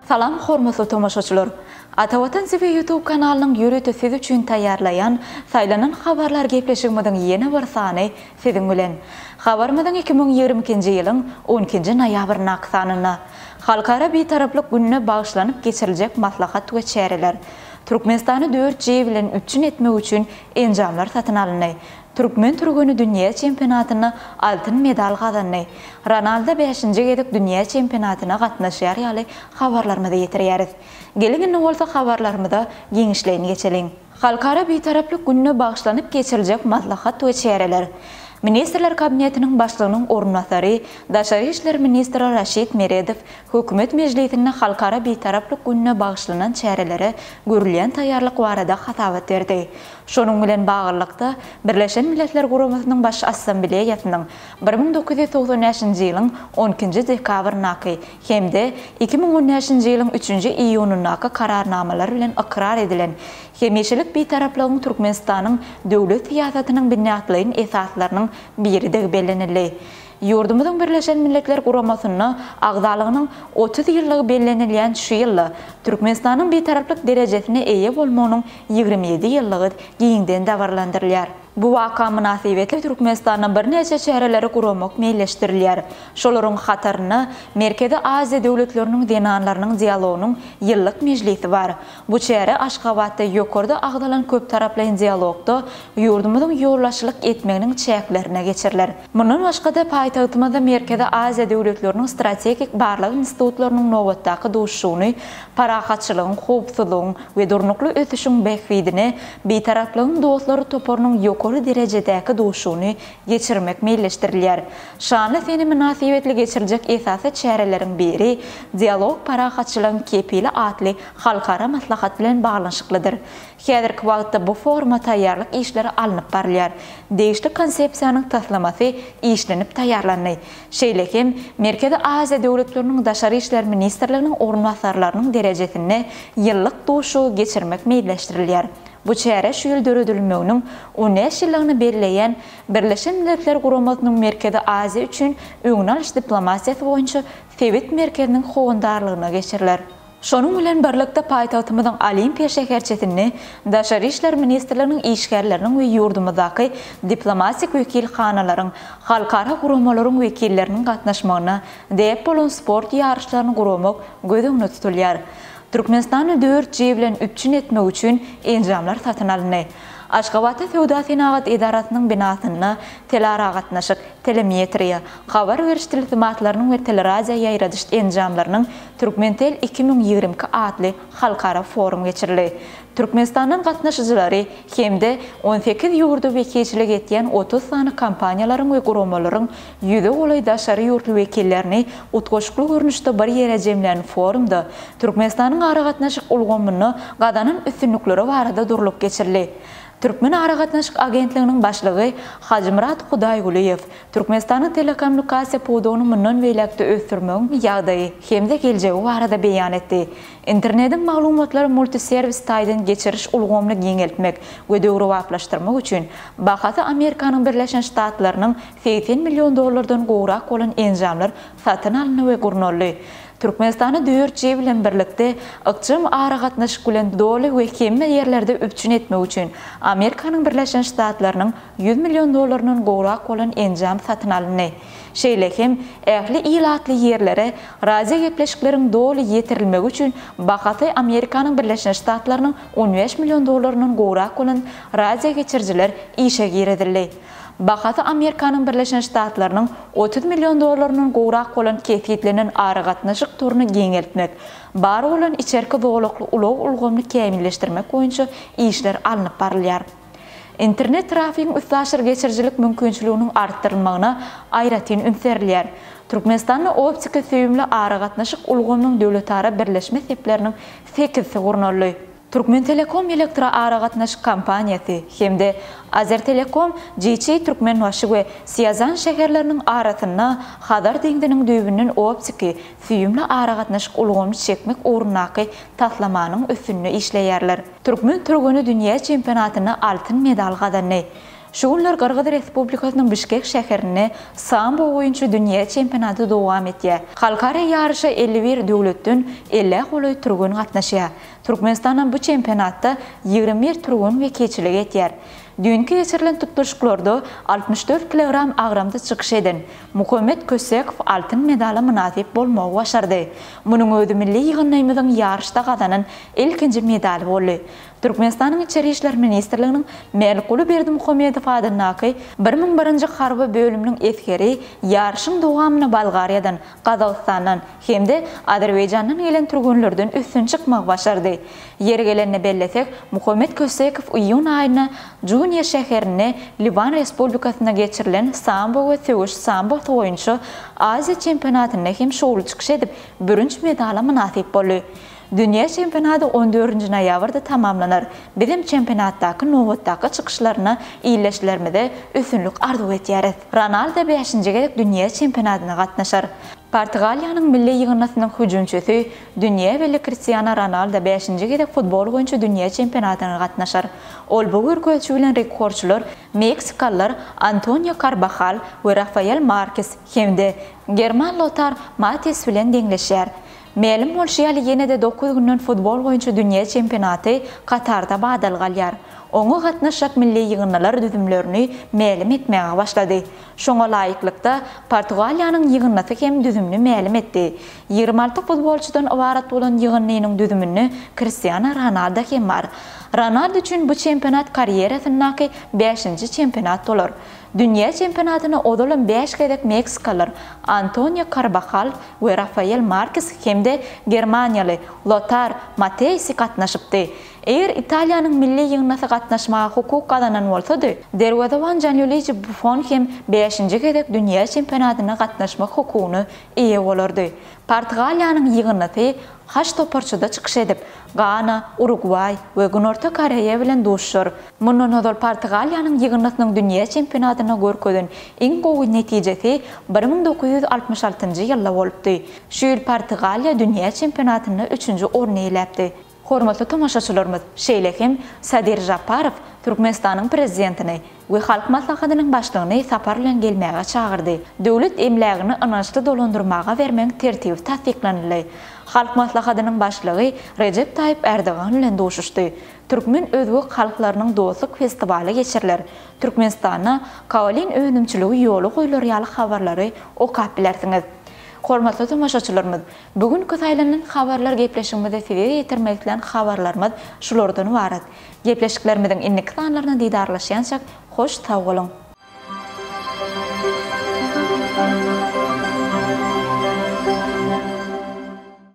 Salam hormatly tomaşaçylar! Atavatan TV YouTube kanalynyň ýörite siz üçin taýýarlaýan Saýlanan habarlar gepleşigimiziň ýene bir sany siziň bilen. Habarymyzyň 2022-nji ýylyň on ikinji noýabryndaky sanynda Halkara Bitaraplyk gününe bagyşlanyp geçiriljek maslahat we çäreler, Türkmenistany 4G bilen üpjün etmek üçin enjamlar satyn alyndy, Türkmen türgeni dünýä çempionatynda altyn medal gazandy. Ronaldo bäşinji gezek dünýä çempionatyna gatnaşýar ýaly habarlarymyzy ýetirýäris. Geliň indi bolsa habarlarymyza giňişleýin geçeliň. Halkara Bitaraplyk gününe bagyşlanyp geçiriljek maslahat we çäreler. Ministrler Kabinetiniň Başlygynyň orunbasary, daşary işler ministri Raşid Meredow Hökümet mejlisinde Halkara Bitaraplyk gününe bagyşlanan çärelere görülýän taýýarlyk barada hasabat berdi. Şonuň bilen baglylykda, Birleşen Milletler Guramasynyň Baş Assambleýasynyň 1995-nji ýylyň on ikinji dekabryndaky hem-de 2015-nji ýylyň üçünji iýunyndaky Kararnamalar bilen ykrar edilen hemişelik Bitaraplygyň Türkmenistanyň döwlet syýasatynyň binýatlaýyn esaslarynyň biridigi bellenildi. Ýurdumyzyň Birleşen Milletler Guramasynda agzalygynyň 30 ýyllygy bellenilýän şu ýylda Türkmenistanyň Bitaraplyk derejesine eýe bolmagynyň 27 ýyllygy giňden dabaralandyrylýar. Bu waka mynasybetli Türkmenistanda birnäçe çäreleri guramak meýilleşdirilýär. Şolaryň hatarynda Merkezi Aziýa döwletleriniň zenanlarynyň dialogynyň ýyllyk mejlisi bar. Bu çäre Aşgabatda ýokarda agzalan köptaraplaýyn dialogda ýurdumyzyň ýolbaşçylyk etmeginiň çäklerinde geçiriler. Mundan başga-da, paýtagtymyzda Merkezi Aziýa döwletleriniň strategik barlag institutlarynyň nobatdaky duşuşygyny Parahatçylygyň, howpsuzlygyň we durnukly ösüşiň bähbidine Bitaraplygyň dostlary toparynyň ýokary derejedäki duşuşygyny geçirmek meýilleşdirilýär. Şanly sene mynasybetli geçiriljek esasy çäreleriň biri Dialog parahatçylygyň kepili atly halkara maslahat bilen baglanyşyklydyr. Häzirki wagtda bu foruma taýýarlyk işleri alnyp barylýar. Degişli konsepsiýanyň taslamasy işlenip taýýarlandy. Şeýle hem Merkezi Aziýa döwletleriniň daşary işler ministrliginiň orunbasarlarynyň derejesinde ýyllyk duşuşygy geçirmek meýilleşdirilýär. Bu çäre şu ýyl döredilmeginiň on bäş ýyllygyny belleýän Birleşen Milletler Guramasynyň Merkezi Aziýa üçin öňüni alyş diplomatiýasy boýunça sebit merkeziniň howandarlygynda geçiriler. Şonuň bilen birlikde paýtagtymyzyň Olimpiýa şäherçesinde Daşary işler ministrliginiň işgärleriniň we ýurdumyzdaky diplomatik wekilhanalaryň, halkara guramalaryň wekilleriniň gatnaşmagynda däp bolan sport ýaryşlaryny guramak göz öňünde tutulýar. Türkmenistany 4G bilen üpjün etmek üçin enjamlar satyn alyndy. Aşgabatda Söwda-senagat edarasynyň binasynda telearagatnaşyk, telemetriýa, habar beriş tilsimatlarynyň we teleradioýaýradyş enjamlarynyň Türkmentel 2022 atly halkara forum geçirildi. Türkmenistandan gatnaşyjylary hem-de on sekiz ýurda wekilçilik etýän 30 sany kompaniýalaryň we guramalaryň ýüze golaý daşary ýurtly wekillerini utgaşykly görnüşde bir ýere jemlän forumda Türkmenistanyň aragatnaşyk ulgamynda gazanan üstünlikleri barada durlup geçirildi. Türkmen aragatnaşyk agentliginiň başlygy Hajymyrat Hudaýgulyýew Türkmenistanyň telekommunikasiýa pudagyny mundan beýläk-de ösdürmegiň ýagdaýy hem-de geljegi barada beýan etdi. Internediň maglumatlary multiserwis taýdan geçiriş ulgamyny giňeltmek we döwrebaplaşdyrmak üçin bahasy Amerikanyň Birleşen Ştatlarynyň 80 million dollardan gowrak bolan enjamlar satyn alyndy we gurnaldy. Türkmenistany 4G bilen birlikde ykjam aragatnaşyk bilen doly we hemme ýerlerde üpjün etmek üçin Amerikanyň Birleşen Ştatlarynyň 100 million dollaryndan gowrak bolan enjam satyn alyndy. Şeýle hem, ähli ilatly ýerlere radiogepleşikleriň doly ýetirilmegi üçin bahasy Amerikanyň Birleşen Ştatlarynyň 15 million dollaryndan gowrak bolan radiogeçirijiler işe girizildi. Bahasy Amerikanyň Birleşen Ştatlarynyň 30 million dollaryndan gowrak bolan kesgitlenen aragatnaşyk toruny giňeltmek, bar bolan içerki zolakly ulag ulgamyny kämilleşdirmek boýunça işler alnyp barylýar. Internet trafigiň üstaşyr geçirijilik mümkinçiliginiň artdyrylmagyna aýratyn üns berilýär. Türkmenistanda optiki süýümli aragatnaşyk ulgamynyň döwletara birleşme sepleriniň sekizisi gurnaldy. Türkmentelekom elektroaragatnaşyk kompaniýasy hem-de Azertelekom GT Türkmenbaşy we Sýazan şäherleriniň arasynda Hazar deňziniň düýbünden optiki süýümli aragatnaşyk ulgamyny çekmek ugrundaky taslamanyň üstünde işleýärler. Türkmen türgeni dünýä çempionatynda altyn medal gazandy. Şu günler Gyrgyz Respublikasynyň Bişkek şäherinde sambo boýunça dünýä çempionaty dowam etýär. Halkara ýaryşa 51 döwletden ellä golaý türgen gatnaşýar. Türkmenistandan bu çempionatda 21 türgen wekilçilik etýär. Düýnki geçirilen tutluşyklarda 64 kilogram agramda çykyş eden Muhammet Kösekow altyn medala mynasyp bolmagy başardy. Munuň özi milli ýygyndymyzyň ýaryşda gazanan ilkinji medaly boldy. Türkmenistanyň Içeri işler ministrliginiň Mälikguly Berdimuhamedow adyndaky 1001-nji harby bölüminiň esgeri ýaryşyň dowamynda Bolgariýadan, Gazagystandan hem-de Azerbaýjandan gelen türgenlerden üstün çykmagy başardy. Ýeri gelende bellesek, Muhammet Kösekow iýun aýynda Juniýa şäherinde Liwan Respublikasynda geçirilen sambo we söweş sambosy boýunça Aziýa çempionatynda hem şowly çykyş edip, bürünç medala mynasyp boldy. Dünýä çempionady on dördünji noýabrda tamamlanar. Bizem çempionatdaky nobatdaky çykyşlaryna ildeşlerimize üstünlik arzuw etýäris. Ronaldo bäşinji gezek dünýä çempionatyna gatnaşar. Portugaliýanyň milli ýygyndysynyň hüjümçisi, dünýä belli Kristiano Ronaldo bäşinji gezek futbol boýunça dünýä çempionatyna gatnaşar. Ol bu görkeziji bilen rekordçylar meksikalylar Antonio Karbahal we Rafael Markes hem-de german Lotar Mattes bilen deňleşýär. Mälim bolşy ýaly, ýene-de dokuz günden futbol boýunça dünýä çempionaty Katarda badalga alýar. Oňa gatnaşjak milli ýygyndylar düzümlerini mälim etmäge başlady. Şoňa laýyklykda, Portugaliýanyň ýygyndysy hem düzümini mälim etdi. 26 futbolçydan ybarat bolan ýygyndynyň düzüminde Kristiano Ronaldo hem bar. Ronaldo üçin bu çempionat karýerasyndaky bäşinji çempionat bolar. Dünýä çempionatyna ozalam bäş gezek meksikalylar Antonio Karbahal we Rafael Markes hem-de germaniýaly Lotar Matteýsi gatnaşypdy. Eger Italiýanyň milli ýygyndysy gatnaşmaga hukuk gazanan bolsady, derwezeban Janluiji Buffon hem bäşinji gezek dünýä çempionatyna gatnaşmak hukugyna eýe bolardy. Portugaliýanyň ýygyndysy H toparçada çykyş edip, Gana, Urugwaý we Günorta Koreýa bilen duşuşar. Mundan ozal Portugaliýanyň ýygyndysynyň dünýä çempionatynda görkezen iň gowy netijesi 1966-njy ýylda bolupdy. Şu ýyl Portugaliýa dünýä çempionatynda üçünji orny eýeläpdi. Hormatly tomaşaçylarymyz, şeýle hem Sadyr Žaparow Türkmenistanyň Prezidentini we Halk Maslahatynyň Başlygyny sapar bilen gelmäge çagyrdy. Döwlet emlägini ynançly dolandyrmaga bermegiň tertibi tassyklanyldy. Halk Maslahatynyň Başlygy Rejep Taýyp Ärdogan bilen duşuşdy. Türkmen-özbek halklarynyň dostluk festiwaly geçiriler. Türkmenistanda kaolin önümçiligi ýola goýlar ýaly habarlary okap bilersiňiz. Hormatly tomaşaçylarymyz, bu günki saýlanylan habarlar gepleşigimizde size ýetirmek islän habarlarymyz şulardan ybarat. Gepleşiklerimiziň indiki sanlarynda didarlaşýançak, hoş sag boluň!